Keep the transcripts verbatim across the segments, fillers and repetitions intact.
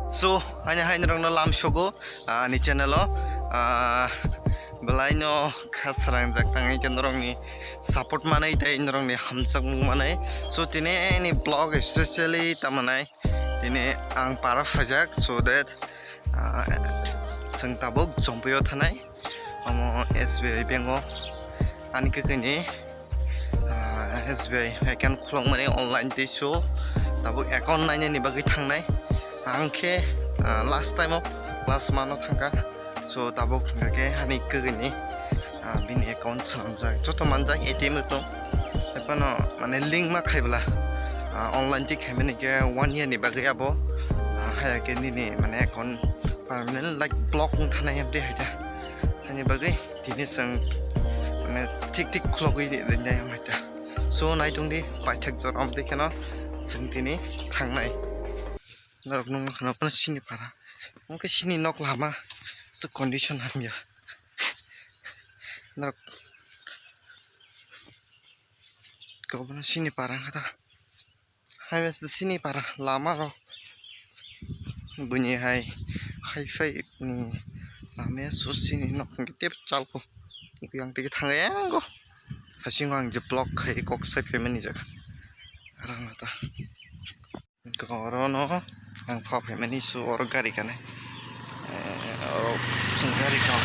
So, haino hai norokno lam sogo, ah, ani channel o, ah, belai no kha srangjak tangwi khe norokni support manwi tei norokni hamjakmung manwi. So, tini ni vlog especially tamanai tini ang para phaijak, so that, ah, chwng tabuk Jompuio thanai. Omo S B I bank o ani kwkhwini, ah, S B I account khulokmani online tei so tabuk account nainani bagwi thangnai. Ang khe, ah, last time o last month o thangkha. So tabuk hwnkha khe ani kwkhwini, ah, bini account swnamjak, joto manjak A T M rok tong. Tei phano mane link ma khaibla, ah, online tei khaimani khe one year ni bagwi abo, ah, haya khe nini mane account permanent like block wng thanai, em twi hai ta. Hani bagwi tini chwng mane thik thik khulogwi rinai, em hai ta. So, nai tongdi, paithak jora, omo twi kheno chwng tini thangnai. Norok nung kheno phano sini para. Omo khe sini nok lama, se condition hamya. Norok Kobono sini para wngkha ta. Highway se sini para lama rok. Buini hai, hai phai ni lama ya so sini nok hwnkhe tep chalko. Yang tigi thangya yango. Hasingo ang je block khai kok sai phaimani jaga. Arang ta. Oro no ang pha phaimani, so oro gari kani. Eh, oro chwng gari ka.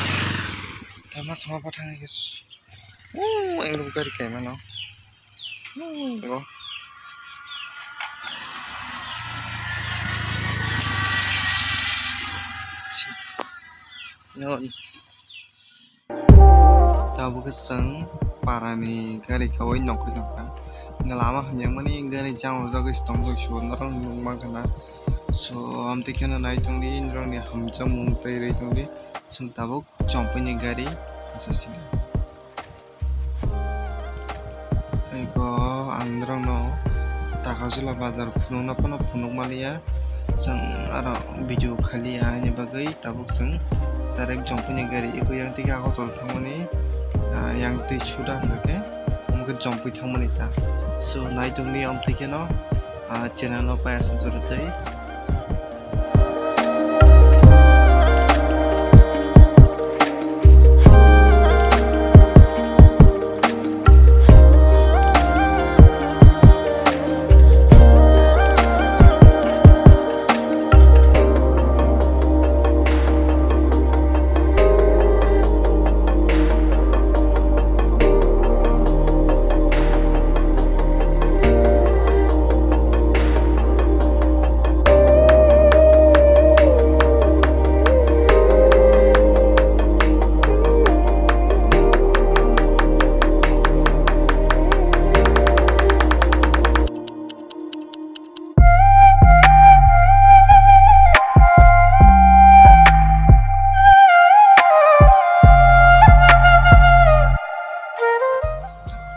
Tama sama pa thang ke. Oh, ang gari kai mano. Oh, go. No. Tabuk khe chwng para ni gari kawai nokri nokha. Lama hamya mani gari jang rwjagwi se tongwi se norok nukmankha na. So, amtwi kheno nai tongdi, norokni hamjakmung tei rwi tongdi. Chwng tabuk Chompui ni gari asasina. Eko ang norokno Takarjala bazar phunukna phano phunuk maliya. Chwng aro video khaliya, haini bagwi tabuk chwng direct Chompui ni gari eko yang twi Agartala thangmani, ah, yang twi suda hwnkha khe omo khe Chompui thangmani ta. So, nai tongdi amtwi kheno, ah, channel o payasajak twi.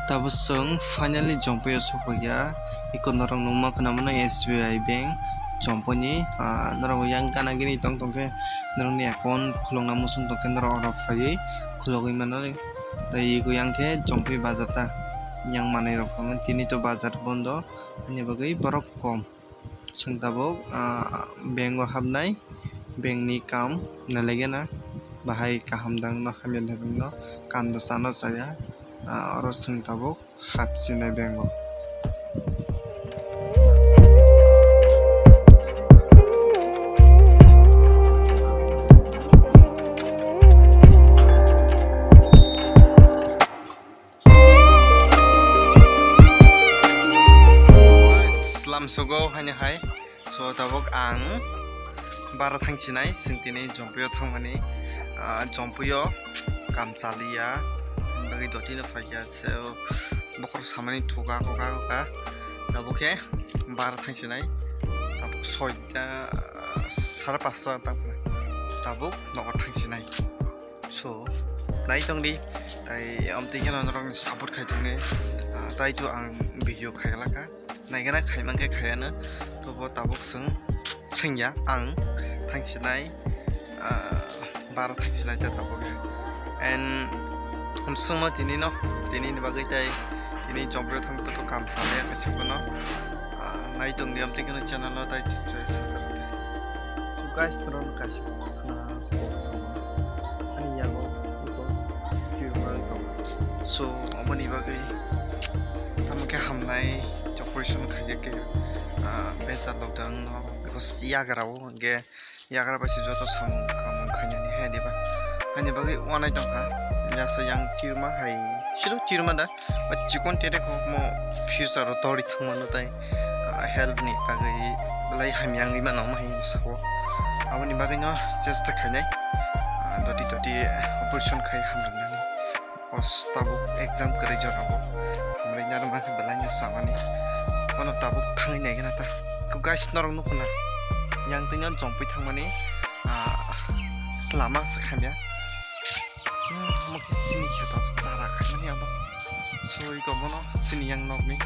Tabuk chwng finally Chompui o sokphaikha. Eko norok nukma khna mano S B I bank Chompui ni, ah, norok yang gana gini tong tong khe norokni account khulokna muchung tong khe norok oro phaiwi khulogwi mano. Tei eko yang khe Chompui bazar ta, yang manwi rok tini to bazar bondo, ani bagwi borok kom. Chwng tabuk, ah, bank o habnai, bank ni kam nalaigena, bahai kaham dang no hamya dagwino kam da chano chaya, ah, oro chwng tabuk hapsinai bank o. Lam sugo haino hai. So, tabuk ang bara thangsinai, chwng tini Jompuio thangmani, ah, Jompuio kam chaliya, bagwi dotino phaikha, so, bokhorok samani thuka, koka, koka. Tabuk khe bara thangsinai, tabuk soita, sare pasta tang, tabuk nogo thangsinai. So, nai tongdi, tai amtwi kheno norokni support khai tongni, ah, tai to ang video khailaka. Naigena khaimankhe khaiano, tobo tabuk chwng, chwngya ang thangsinai, ah, bara thangsinai ta tabuk khe. And hamswngno tinino, tinini bagwi tai tini Jompuio thangwi to kam salaya khaisa phano. Ah, nai tongdi amtwi kheno channel no tai subscribe sajak di. So, Guys, tron kaisa sana. Ai yago, iko, tirma ito. So, aboni bagwi tamo khe hamnai operation khaijak khe, ah, besa lockdown no, because yagra o hwnkhe yagra bai se joto samung kamung khainani hai diba. Haini bagwi wanai tongkha, yasa yang tirma hai, silo tirma da, ba chikon tere kok mo future o tori thangmano tai, ah, health ni bagwi belai hamya wngwi mano omo hai sao. Aboni bagwi no chesta khainai, ah, doti doti operation khai hamrwnani. Os tabuk exam kwrwi jorabo. Hamrwina rwma khe belai no samani. Bono tabuk thangwi nai gana ta. Ko guys, norok nukho na. Yang twi no jompui thangmani, ah, lama se khamya. Hmm, omo khe sini kheto chara khaimani abo. Soi ko bono sini yang nokni.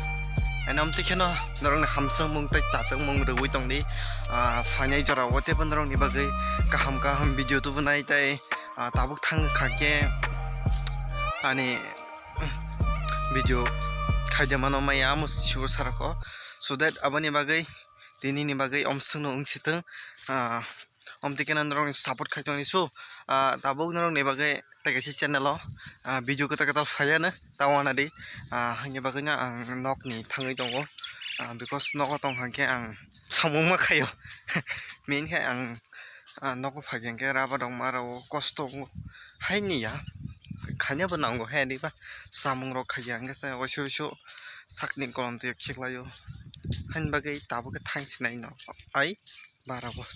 Eno amtwi kheno norokni hamswk mung tei chachak mung rwui tongdi. Ah, phainai jorao teibo norokni bagwi kaham kaham video tubunai tei, ah, tabuk thang kha khe ani video khaide mano maya amo sure sarako. So that aboni bagwi, tini ni bagwi omswkno wng sitwng, ah, omtwi khe norokni support khai tongni. So, ah, tabuk norokni bagwi tei kaisa channel o, ah, video kwtal kwtal phaiya no ta wana di, ah, haini bagwi no ang nokni thangwi tongo, ah, because nogo tong kha khe ang samung ma khaio. Main khe ang, ah, nogo phai khe raba dong ma rao kosto haini ya khaina bo nango he diba samung rok khaiya hwnkhe se oisu oisu sakni kolom twi khiklaio. Haini bagwi tabuk khe thang sinai no ai bara bo.